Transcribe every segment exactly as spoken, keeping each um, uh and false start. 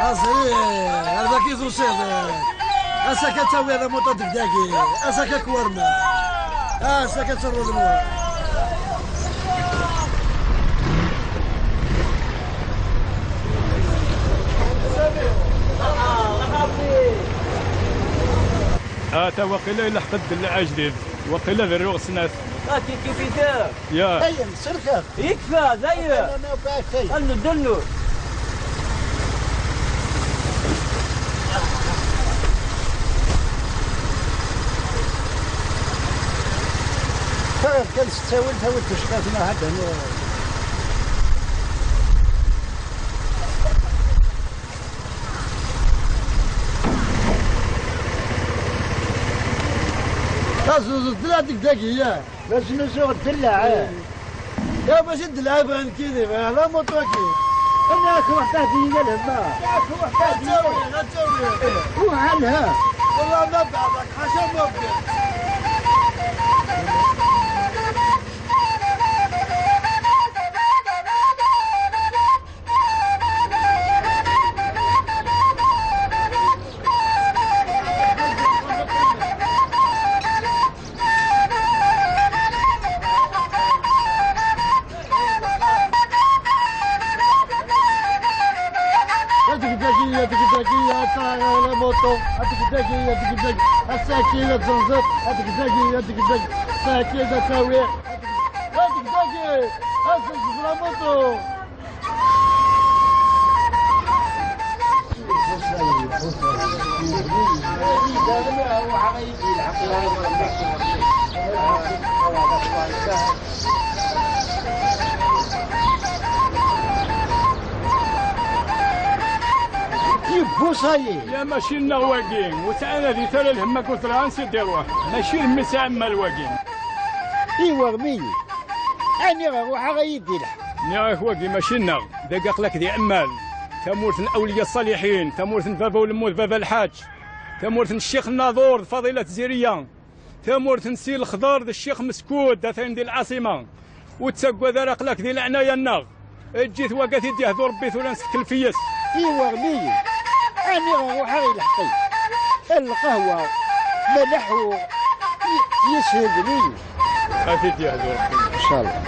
Azri, ar daki tusiḍ. Ass-agi ad tawiḍ amuṭu deg dagi. Ass-agi ad k-warmeɣ. Ass-agi ad terwuḍ nwer. Ata waqila ilḥeq-d ddellaɛ ajdid. Waqila berruɣ snat. Ah, kif kif iter. Ya. Ayen, selxeɣ. Yekfa, dayen. Ayen, ayen, ayen. Ad neddu nnu. Xir kan s ttawil, tawil tuckat ma hadden. Aznuzu ddellaɛ deg dagi, ya. Aznuzu ddellaɛ, eh. Ya, mačči ddellaɛ bɣan kidi, bɣan la moto-ki. Ana ak ruḥ tahdi-yi lhemma. Ad tawi, ad tawi. Ruḥ ɛelha. Wallah ma beɛdeɣ, ḥaca ma beɛdeɣ. Adeg dagi, adeg dagi, ata la moto. Adeg dagi, adeg dagi, asaki la tzenziḍ. Adeg dagi, adeg dagi, asaki la tawi. Adeg dagi, azeg la moto. Yewwi sayi. Ya mačči nneɣ wagi, ur ttɛanadit ara lhemm akked ṭṭelɛan s id-iruḥ, mačči d mmi-s Ɛemmal wagi. Iwermi-yi, aniɣ ruḥeɣ a yi-d-ilḥeq. Nniɣ-ak wagi mačči nneɣ, dagi aql-ak di Ɛemmal, tamurt n awliya ṣṣaliḥin, tamurt n baba ulemmud baba lḥaǧ, tamurt n ccix Nadur d Faḍila Tiziriya, tamurt n Si Lexḍer d ccix Meskud, atayen di lɛaṣima. Ur ttaggad ara, aql-ak di leɛnaya-nneɣ. Eǧǧ-it wagi ad t-id-yehdu Rebbi tura, nsetkel fell-as. Iwermi-yi, aniɣ ruḥeɣ ilḥeq-iyi. Lqahwa, ma leḥḥuɣ, y-, yeshedli. Ad t-id-yehdu Rebbi. Ncallah.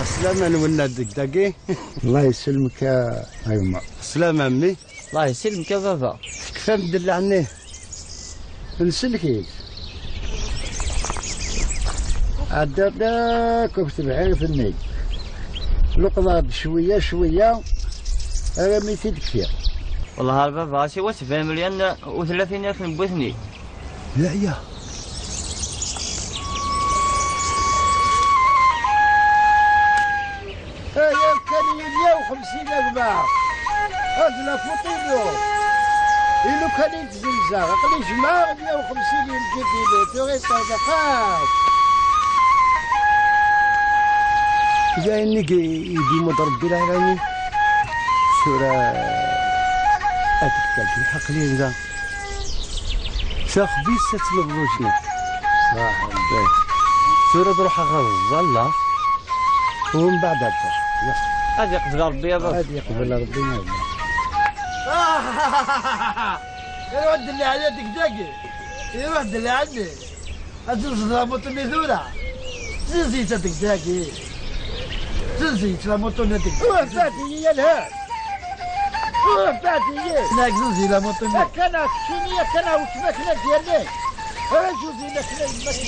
Ɛeslama-nwen deg dagi. Allah yesselmek a, a gma. Slam a mmi. Allah yesselmek a baba. Tekfam ddellaɛ-nni? Nselk-it. Ɛeddaɣ-d akk ɣef tebḥirt-nni. Luqḍeɣ-d cwiya, cwiya, armi t-id-kfiɣ. Wellah ar baba, siwa sebɛin melyun u tlatin alef n witni. Yeɛya. Aya kan meyya u xemsin a gma. Haz la photo-inu. I lukan i d-zzenzeɣ, aql-i jemɛeɣ meyya u xemsin n lǧib-inu, tura yeṭṭerḍeq akk. D ayen i d-imudd Rebbi lɛalamin. Tura ad d-tagi aql-i da. Taxbizt ad tlebḍ wejna. Ṣaḥ. Tura ad ruḥeɣ ɣer ẓẓalla, u mbeɛd ad d-, ad yeqbel Rebbi, a baba. Ad yeqbel Rebbi, a baba. Iruḥ-d lɛali deg dagi. Iruḥ-d lɛali. Ad tuzneḍ amuṭu-nni tura. Zizit-tt deg dagi. Zizit-tt amuṭu-nni deg dagi. Ruḥ beɛd-iyi, yelha. Ruḥ beɛd-iyi. Nekk zizil amuṭu-nni. Akka neɣ keččini, akka neɣ weltma-k la d-yerni. Ara zuzin akka yemma-k.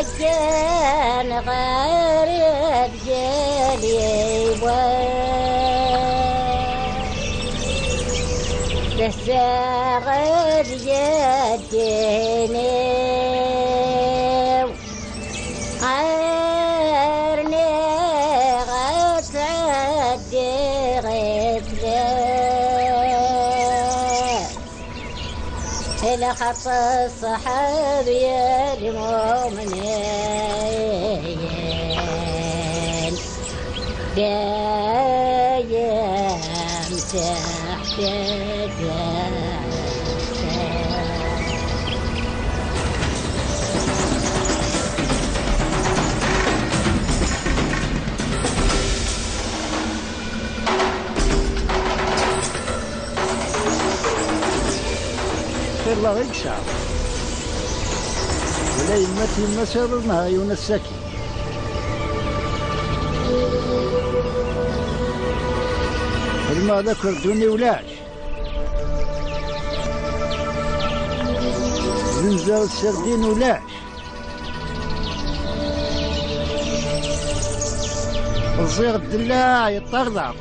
Akken ɣer Bgel yiwen. Tessaɣ-d yeddin-iw. Ɣer niɣ ad Lxaṭer ṣṣeḥ ad yali mumnin, dayem teḥtaǧ. Xilla i yecɛel. Ula yemma-t yemma-s iḍ neha yiwen ass-agi. Xedmeɣ d akerdun i ulac. Zenzeɣ serdin ulac. Ẓẓiɣ ddellaɛ yeṭṭerḍeq.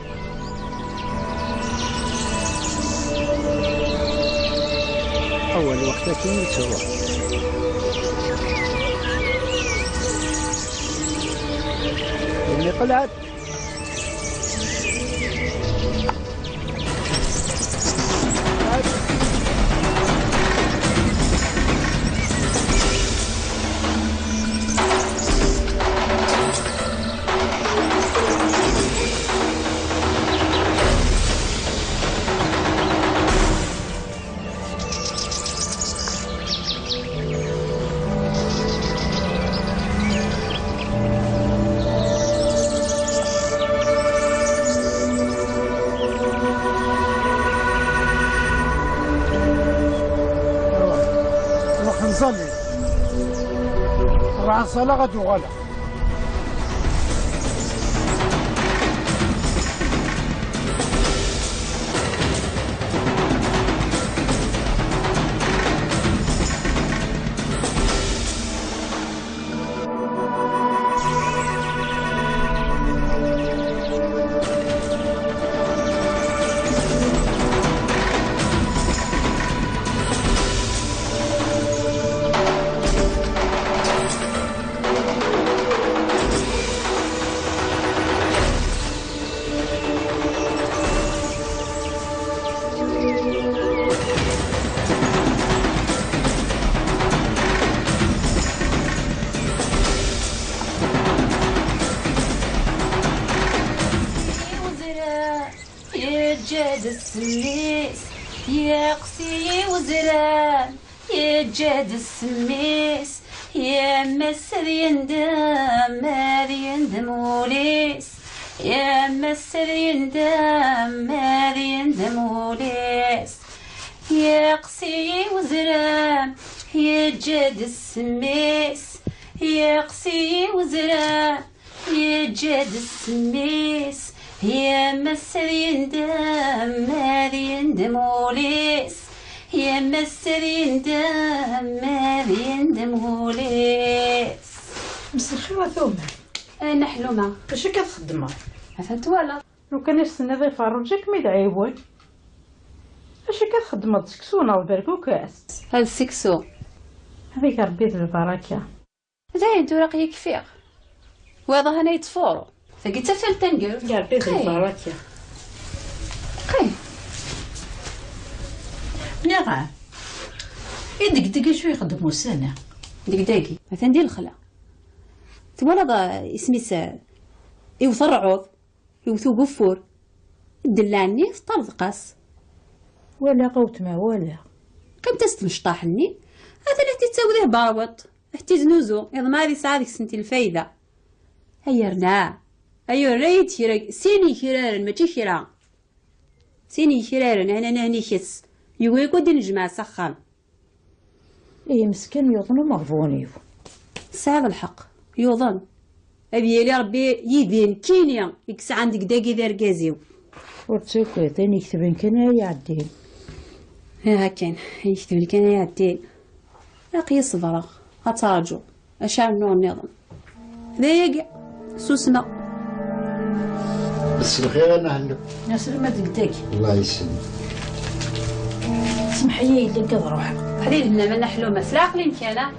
Awal lweqt akin yettruḥ. Imi qelɛet. Ruḥ, ruḥ nẓalli. Ruḥ nẓalli ad uɣaleɣ. Yeǧǧa-d ssem-is, yeqsi i uzram, yeǧǧa-d ssem-is, yemma-s ad yendem, ad yendem wul-is, yemma-s ad yendem, ad yendem wul-is. Yeqsi i uzram, yeǧǧa-d ssem-is, yeqsi i uzram, yeǧǧa-d ssem-is, yemma-s ad yendem, ad yendem wul-is, yemma-s ad yendem, ad yendem wul-is. Mselxir a Tumer. Ay Nna Ḥluma. Acu akka txeddmeḍ? Atan twalaḍ. Lukan i s-tenniḍ i Ferruǧ, ad kem-id-ɛiwen. Acu akka txeddmeḍ, seksu neɣ d berkukas? Ad seksu. Ad ig Rebbi d lbaraka. Dayen tura aql-i kfiɣ. Wayeḍ ahan ay yettfuṛu. Tagi d tafalt taneggarut. Ig Rebbi d lbaraka. Qim. Nniɣ-am, i degdeg acu ixeddem ussan-a? Degdagi, atan di lexla. Twalaḍ, eh, isem-is, eh, iwet ṛṛɛuḍ. Iwet ugeffur. Ddellaɛ-nni teṭṭerḍeq-as. Walaɣ a wetma, walaɣ. Qqimet-as-d mecṭaḥ-nni. Atan ad t-ittawed ihberwiṭ, ad t-iznuzu, iḍmeɛ ad isɛa deg-sent lfayda. Ay yerna, ay yerna-yi-d kra, sin yikraren, mačči kra. Sin yikraren, ahnan ahnikes. Yugi akk ad d-inejmeɛ s axxam. Ihi meskin yuḍen umeɣbun-iw. Tesɛiḍ lḥeqq, yuḍen. Ad yili Rebbi yid-i nekkini i yesɛan deg dagi d argaz-iw. Ur ttagad, ayen iketben kan ay iɛeddin. Aha kan, ayen iketben kan ay iɛeddin. Aql-i ṣebreɣ, ad ttraǧuɣ. Acu ara nuɣ nniḍen? D ayagi, susmeɣ. S lxir a Nna Ḥellu. Aslama deg dagi. Allah yesselmek. Semḥ-iyi yelli-k ad ruḥeɣ. Ḥdid nna ma Nna Ḥluma, s leɛqel-im kan, ah?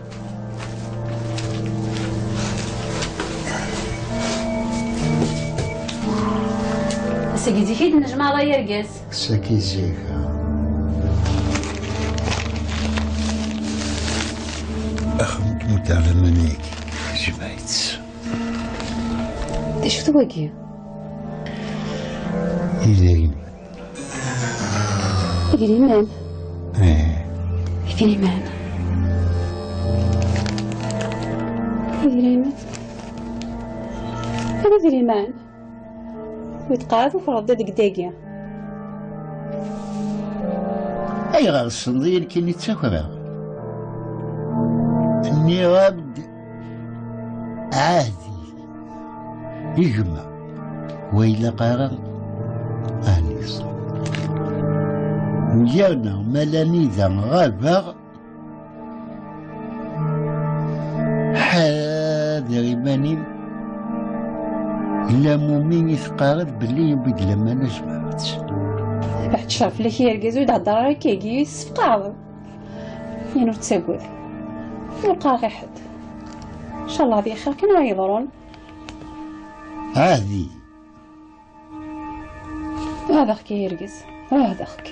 Seg zik i d-nejmaɛḍ ay argaz. Saki zik, ah. Axxam n tmurt ɛlaman-agi, jmeɛ-itt. D acu-t wagi? Idrimen. Idrimen? Eh. Idrimen. Idrimen. Idrimen. Ur teqqar ara tuffɣeḍ-d deg dagi. Ayɣer tessneḍ-iyi nekkini ttakreɣ? Nniɣ-am-d ɛahdi i gma, wa ilaq ara ad neẓr. Yerna ma llan ida ɣabeɣ, ḥader iman-im, lamumi i teqqareḍ belli yewwi-d laman a jmaɛet. Beɛd ccṛef fell-ak a argaz, ur d-heddeṛ ara akkagi, tessefqaɛeḍ. Yan ur ttagad. Ur qqareɣ i ḥedd. Ncallah ad yaxir kan ara yeḍrun. Ɛahdi. Ɛahdeɣ-k a argaz, ɛahdeɣ-k.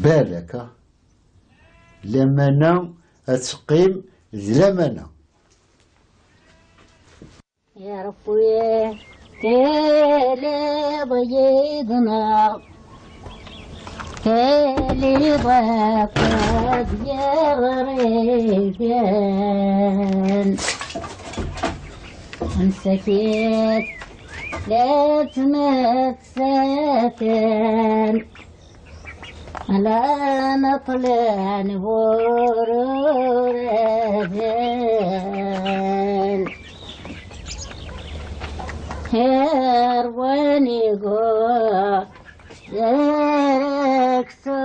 Balak, lamana ad teqqim d lamana. Ya Ṛebbi, tiliḍ yid-neɣ, tiliḍ akked yiɣriben. Msakit la ttmettaten. La neṭleɛ n bururaden, irwan igu d reksu.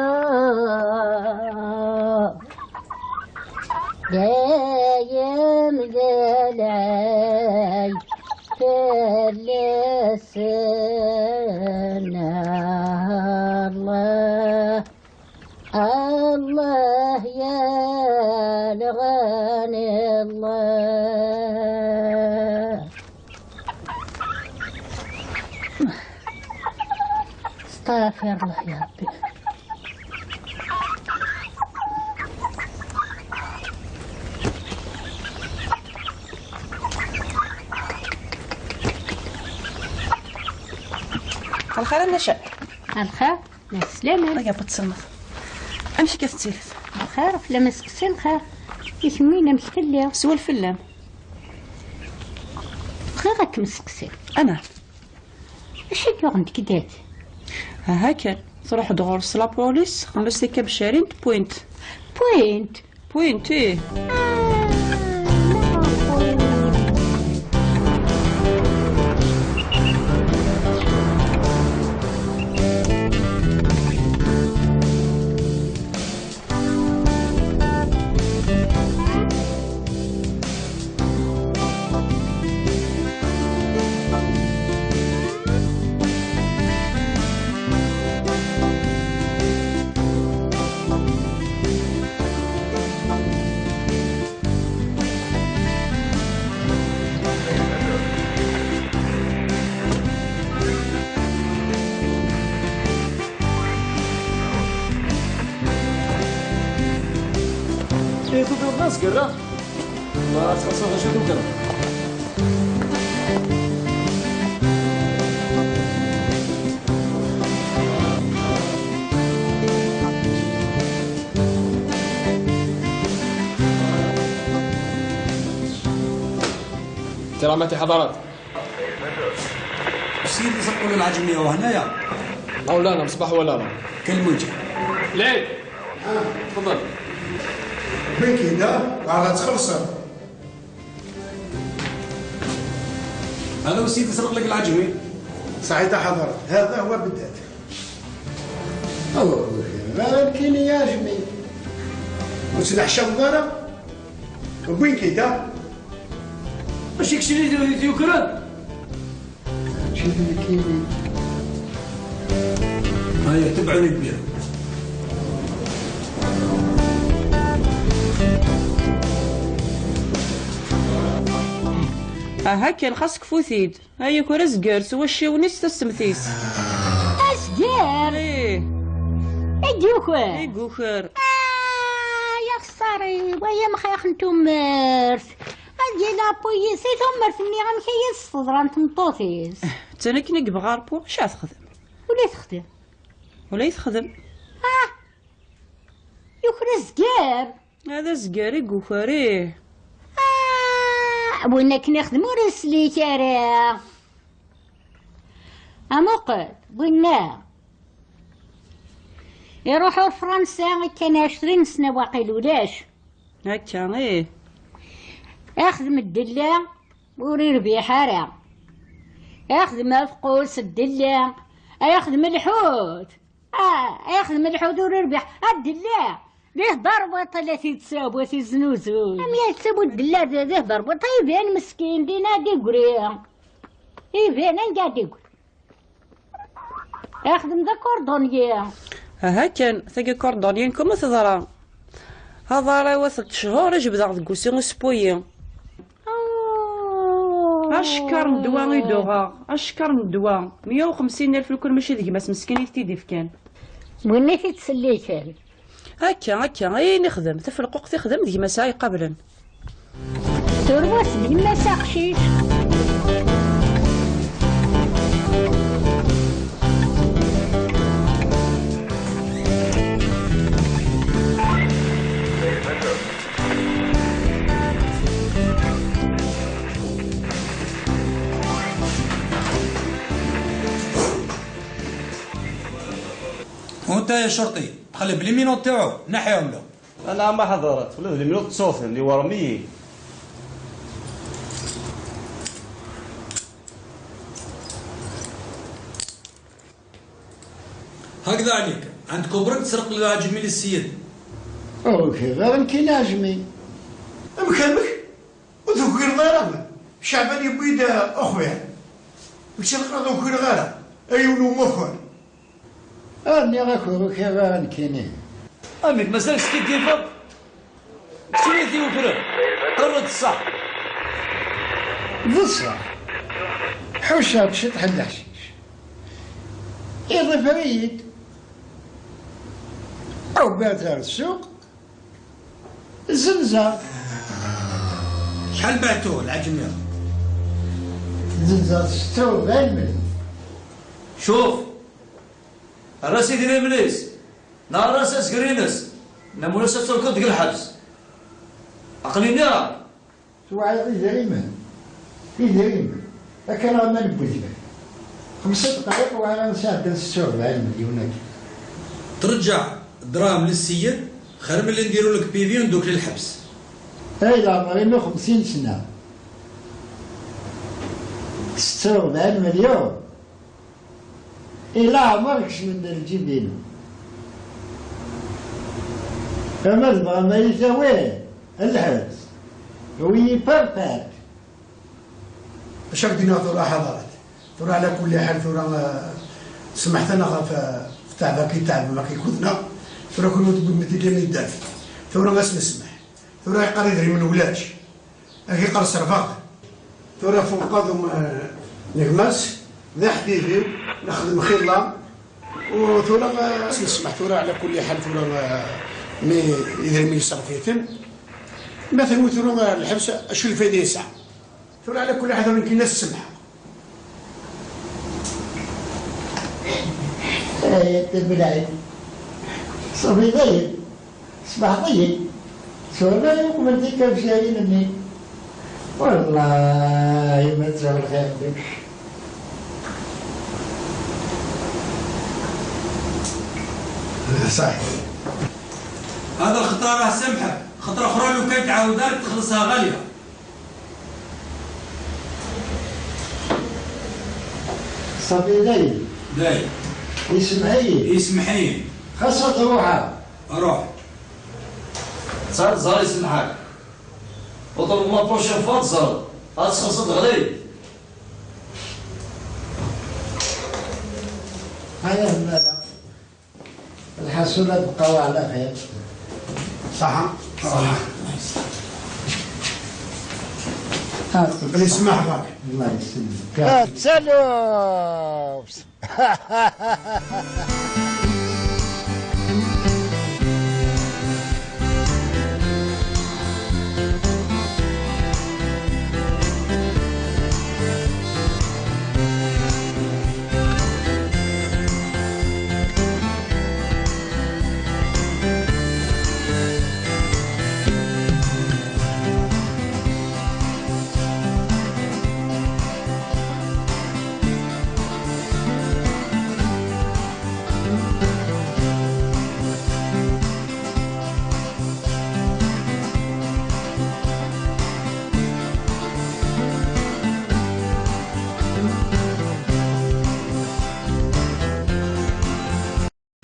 Dayem d lɛay fell-asen, Allah, Allah ya lɣani, Allah. استغفر الله يا ربي. الخير النشا. الخير؟ السلامة. يا بوت سلمى. أمشي كيف تسيرت؟ الخير، فلا ما سقسي الخير. يسمينا مش تلي. سوى الفلام. خير راك مسقسي. أنا. اش يقعد كدات؟ ها كان تروح دغور لابوليس، خمس سكة بشارين بوينت. بوينت؟ بوينت، ايه. Tufiḍ-d azger-a? Ma txellṣeḍ acu tufiḍ? سلامة حضرات. سيدي، تقول العجمية وهنايا؟ أو لا، لا، مصباح ولا لا. كالموجة. ليه؟ آه، تفضل. من كده؟ بعد تخلص. هذا هو السيد يسرق لك العجمي. صحيح، حضرت. هذا هو بالذات. هو، هو. ما كاين يا جميل. وسلاح شغالة. وين كده؟ ماشي كشري يوكران. شوف اللي كاين. هيا، تبعوني بيها. Aha kan, xas kfu-t-id. Ay aker azger s wacciwen-is, tasemt-is. Azger! Ih. I yuker? I yuker. Ah, ya xsari, waya mxax n tumert. Ad yili apuyis i tumert-nni, amek ay as-teḍra n tmeṭṭut-is? D tan akken i yebɣa Ṛebbi, acu ad texdem? Ula i texdem. Ula i texdem. Ah! Yuker azger! Ad azger i yuker, ih. Ah, win akken ixdem ur islik ara. Amuqel, winna. Iruḥ ur Fransa, kan ɛecrin sna waqil ulac. Akka, ih. Ixdem ddella, ur irbiḥ ara. Ixdem afqus, ddella, ixdem lḥut. Ah, ixdem lḥut ur irbiḥ. A ddella, d ihder waṭa la t-id-tessawat iznuzu. Am yassaw ddella d, d ihder waṭa, iban meskin, din ad igri. Iban anga ad igri. Ixdem d akordonyi. Aha kan, tagi akordonyi, nkum teḍra. Aḍar-iw at ttechur i jebdeɣ deg usi uspuyi. Acekkeṛ n ddwa i d-uɣeɣ, acekkeṛ n ddwa. Meyya u xemsin alef lukan mačči d gma-s meskin i t-id-ifkan. Win i t-ittselliken. Akka, akka, ayen ixdem, tafelquqt ixdem d gma-s ay iqablen. Turwa-s d yemma-s aqcic. وانت يا شرطي، تخلي بلي مينوت تاعو، نحيهم له. انا ما حضرت ولا لي مينوت تصوتن اللي ورا مية. هكذا عليك، عندك برك تسرق العجمي للسيد. اوكي، غير نكي العجمي. امك امك؟ وتوكل غير. شعبان يبيد اخويا. مش الغرض وكل غير. ايون ومخر. اني غاكو كي غا نكيني. امك مازال سكي كيفك؟ شنو يديو كلهم؟ قررت الصح. بصح. حوشة باش تحل الحشيش. يضيف ريد. او بعد السوق. الزنزة. شحال بعتوه العجمي؟ الزنزة ستة وأربعين مليون. شوف، الراس يدير مليس، نهار راس اسكرينس، نمونا ستة وكل ديك الحبس. عقليني راه. توعي إدريمن. إدريمن. أكن غما نبوزبه. خمس دقائق وأنا نساعد ستة وأربعين مليون هكي. ترجع دراهم للسيد خير من اللي نديروا لك بيفي وندوك للحبس. اي لا، عمري مية وخمسين سنة. ستة وأربعين مليون. إلا عمرك شمن الجبين. فما تبغى ما يسويه الحبس. ويبربات. اش راك دينا ثورة حضارات؟ ثورة على كل حال، ثورة، آه، سمحتنا غا ف-، في التعب كي تعب ما كيكوذنا. ثورة كل وقت بمثل اللي يدافع. ثورة ما اسم سمح. ثورة يقري دري من ولاش. أكي قرص رفاق. ثورة فوق قادم، آه، نغماس. ذا حبيبي. نخدم خير الله. وثورة، آه، اسم سمح. ثورة على كل حال، ثورة، آه، مي، إذا مي صرفيتن. مثلا ثورة، آه، الحبس، شو الفايدة يسعى؟ ثورة على كل حال، ثورة كي الناس تسمح. ايه، تبلعي. صافي، طيب. صباح طيب. سوري، وقبل ديك كان شايلني. والله ما تسوى الخير بك. صح. هذا الخطرة راه سمحة، خطرة أخرى لو كانت عاودات تخلصها غالية. صافي دايم. دايم. يسمحي. يسمحي. خاصة تروحها. روح. صار زار يسمحك. وطلب ما بروشين فوا تزار. هاد خاصة تغلي. هيا هنا. الحصول بقاو على خير. صح؟ صح. Yesmaḥ berk. الله يسلمك. Ah, d taluft.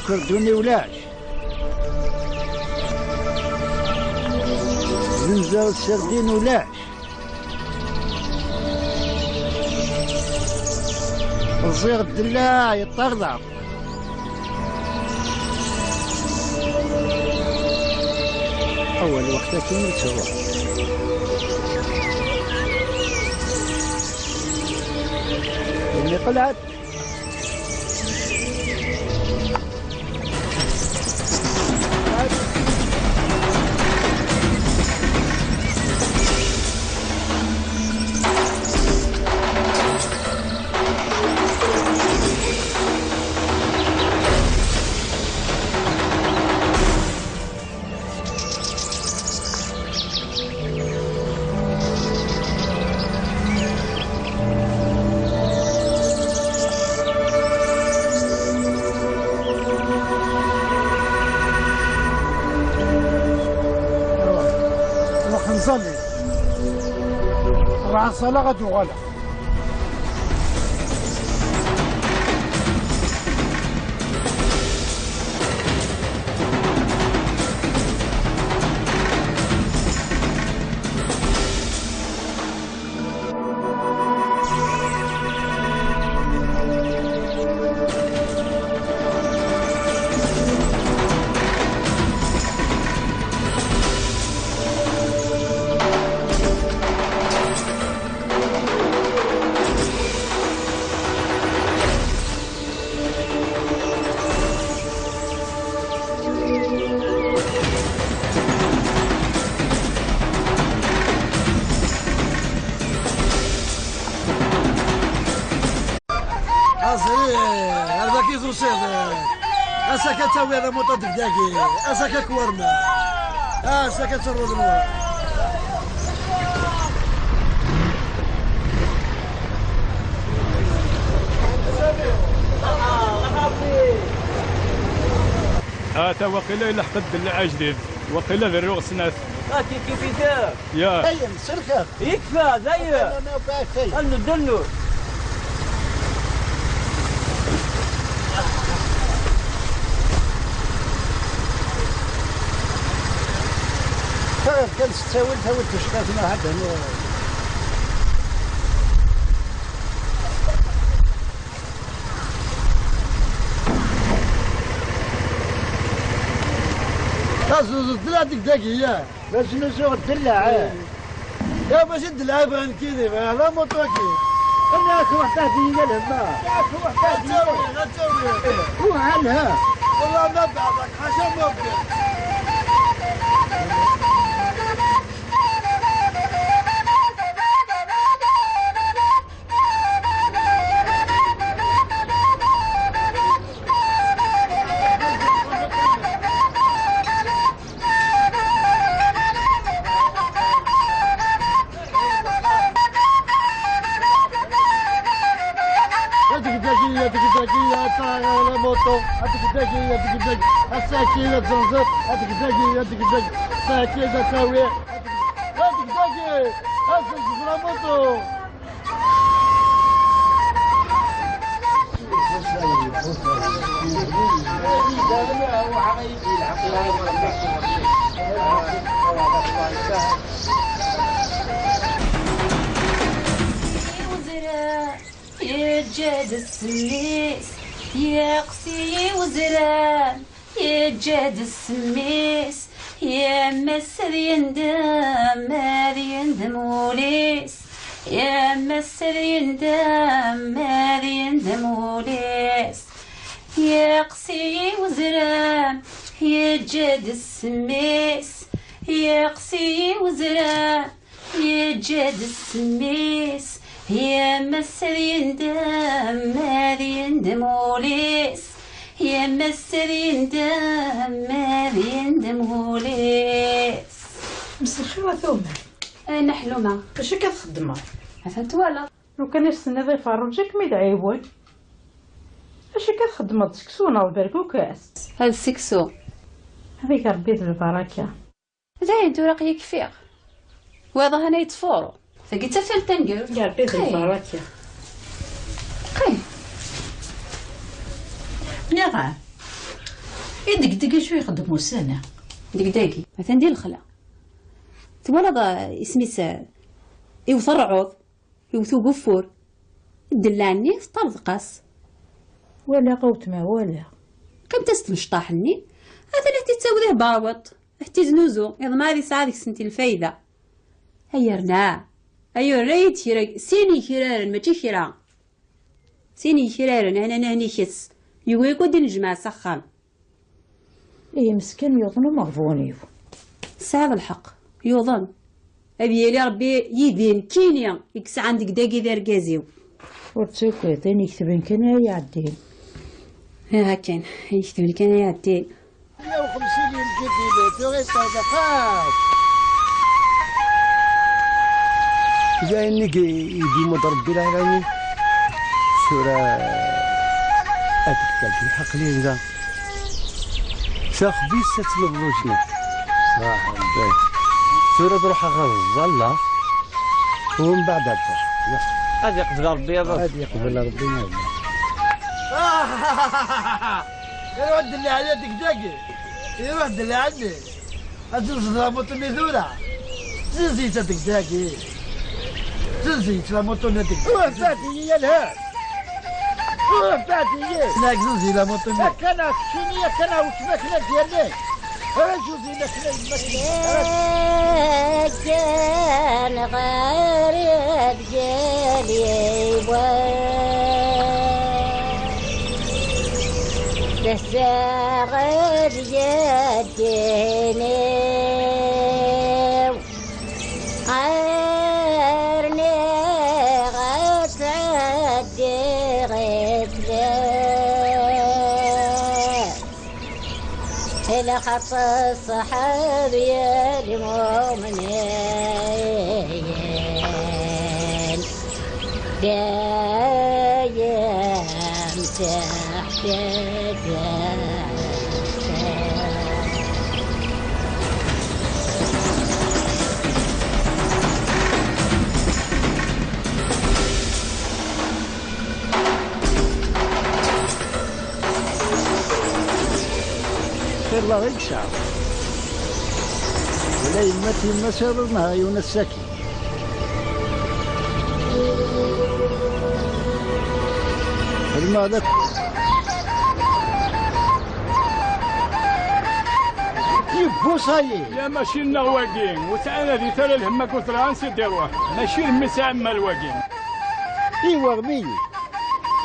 Kerduni ulac. Zenzer Serdin ulac. Ẓẓiɣ ddellaɛ yeṭṭerḍeq. Awal lweqt akin ur ttruḥ. Imi qelɛet. Ruḥ, ruḥ nẓalli. Ruḥ nṣalaɣ ad uɣaleɣ. Azri, ar daki tusiḍ. Ass-aka ttawiɣ amuṭa deg dagi. Ass-aka kwarma. Ass-aka ttawiɣ. Ata waqila ilḥeq-d ajdid, waqila berruɣ snat. Ah, kif kif iter. Ya. Ayen, selxer. Yekfa, dayen. Ad neddu. Tawiḍ kan s ttawil, tawiḍ tucqat ma ḥaden. Azuz ddellaɛ deg dagi, ya. Azuz ddellaɛ, eh. Ya, mačči ddellaɛ, bɣan kidi, bɣan la moto-ki. Ana ak ruḥ tahdi-yi lhemma. Ak ruḥ tahdi. Ad tawi, ad tawi. Ruḥ ɛelha. Wallah ma beɛdeɣ, ḥaca ma beɛdeɣ. Hadi gidek, hadi gidek, ya sağ ala moto. Hadi gidek, hadi gidek. Asaki ya zanzır. Hadi gidek, hadi gidek. Asaki ya tawi. Hadi gidek, hadi gidek moto. Uzra, yeǧǧa-d ssem-is, yeqsi i uzran. Yeǧǧa-d ssem-is, yemma-s ad yendem, ad yendem wul-is. Yemma-s ad yendem, ad yendem wul-is. Yeqsi i uzrem, yeǧǧa-d ssem-is. Yeqsi i uzrem, yeǧǧa-d ssem-is. Yemma-s ad yendem, ad yendem wul-is. Yemma-s ad yendem, ad yendem wul-is. Mselxir a Tumer. Ay, Nna Ḥluma. Acu akka txeddmeḍ? Atan twalaḍ. Lukan i s-tenniḍ i Ferruǧ, ad kem-id-ɛiwen. Acu akka txeddmeḍ, seksu neɣ d berkukas? Ad seksu. Ad ig Rebbi d lbaraka. Dayen tura aql-i kfiɣ. Wayeḍ ahan ay yettfuṛu. Tagi d tafalt taneggarut. Ig Rebbi d lbaraka. Qim. Nniɣ-am, i degdeg acu ixeddem ussan-a? Degdagi, atan di lexla. Twalaḍ, eh, isem-is, eh, iwet rrɛuḍ, iwet ugeffur. Ddellaɛ-nni teṭṭerḍeq-as. Walaɣ a wetma, walaɣ. Qqimet-as tmecṭaḥ-nni, atan ad t-ittawi d ihbaṛwiṭ, ad t-iznuzu, iḍmeɛ ad isɛa deg-sent lfayda. Ay yerna, ay yerna-yi-d kra, sin yekraren, mačči kra. Sin yekraren, ahnan ahni ikes. Yugi akk ad d-inejmeɛ s axxam. Ihi meskin yuḍen umeɣbun-iw. Tesɛiḍ lḥeqq, yuḍen. Ad yili Rebbi yid-i nekkini i yesɛan deg dagi d argaz-iw. Ur ttagad, ayen iketben kan ay iɛeddin. Ih, akken, ayen iketben kan ay iɛeddin. مية وخمسين يمكن في بيتو غير صدقات. D ayen i d-yemmud Rebbi lɛalamin. Tura ad k-terǧu aql-i da. Taxbizt ad tleḍ lujna. Tura ad ruḥeɣ ɣer ẓẓalla. ومن بعد هكا. Ad yeqbel Rebbi ad yeqbel Rebbi. Iruḥ-d lɛali deg dagi. Iruḥ-d lɛali. Ad tezzenzeḍ lamuṭu-nni tura. Zzenz-itt deg dagi. Zzenz-itt lamuṭu-nni deg dagi. Ruḥ fat-iyi yal ha. Ruḥ fat-iyi. Nak zzenz-iyi lamuṭu-nni. Akka neɣ keččini, akka neɣ wetma-k la d-yerni. Aǧuz-inek la yemma-k. Akken ɣer Bgel yiwen. Tessaɣ-d yeddin-iw. Ɣer niɣ ad tɛeddi ɣef lxaṭer ṣṣḥab yal-mumnin. Dayem teḥtaǧ. Xir la ɣic. Wala yemma-t yemma-s iḍ nehar yiwen ass-agi. Xedmeɣ d ak-, yebbuṣayi. Ya mačči nneɣ wagi, ur ttɛanadit ara lhemm akked ṭṭelɛan s id-iruḥ. Mačči d mmi-s Ɛemmal wagi. Iweɣmi-yi.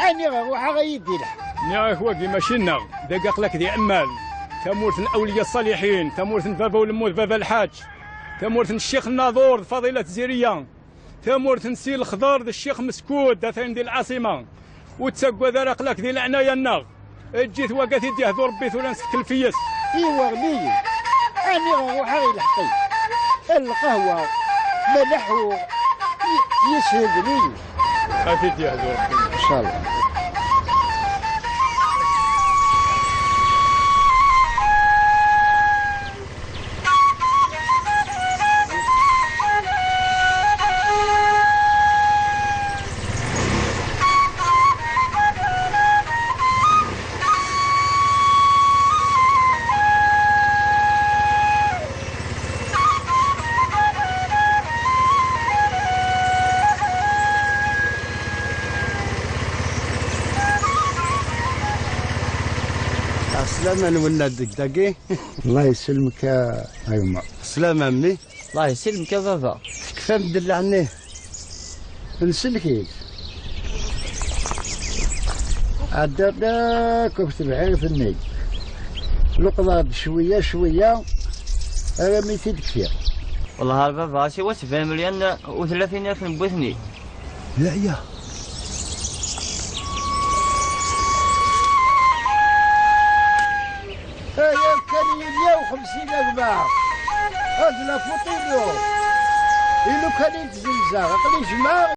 Aniɣ ruḥeɣ a yi-d-ilḥeq. Nniɣ-ak wagi mačči nneɣ, dagi aql-ak di Ɛemmal. Tamurt n awliya ṣṣaliḥin, tamurt n baba ulemmud baba lḥaǧ. Tamurt n Ccix Naḍur d Faḍila Tziriya. Tamurt n Si Lexḍer d Ccix Meskud, atan di lɛaṣima. Ur ttaggad ara, aql-ak di leɛnaya-nneɣ. Eǧǧ-it wagi ad t-id-yehdu Rebbi tura nsetkelf yes. Iweɣmi-yi. Aniɣ ruḥeɣ ilḥeq-iyi. Lqahwa, ma leḥḥuɣ, y-, yeshedli-yi. Ad t-id-yehdu Rebbi. Ncallah. Ɛeslama-nwen deg dagi. Allah yesselmek a, a yemma. Ɛeslama a mmi. Allah yesselmek a baba. Tekfam ddellaɛ-nni? Nsellek-it. Ɛeddan akk ɣef tebḥirt-nni. Luqḍeɣ-d cwiya, cwiya, armi t-id-kfiɣ. Wellah ar baba, siwa sebɛin melyun u tlatin alef n witni. Yeɛya. Aya kan yelya u xemsin a gma. Had la photo-inu. Inu kan i d-zzenzeɣ. Aql-i jemɛeɣ.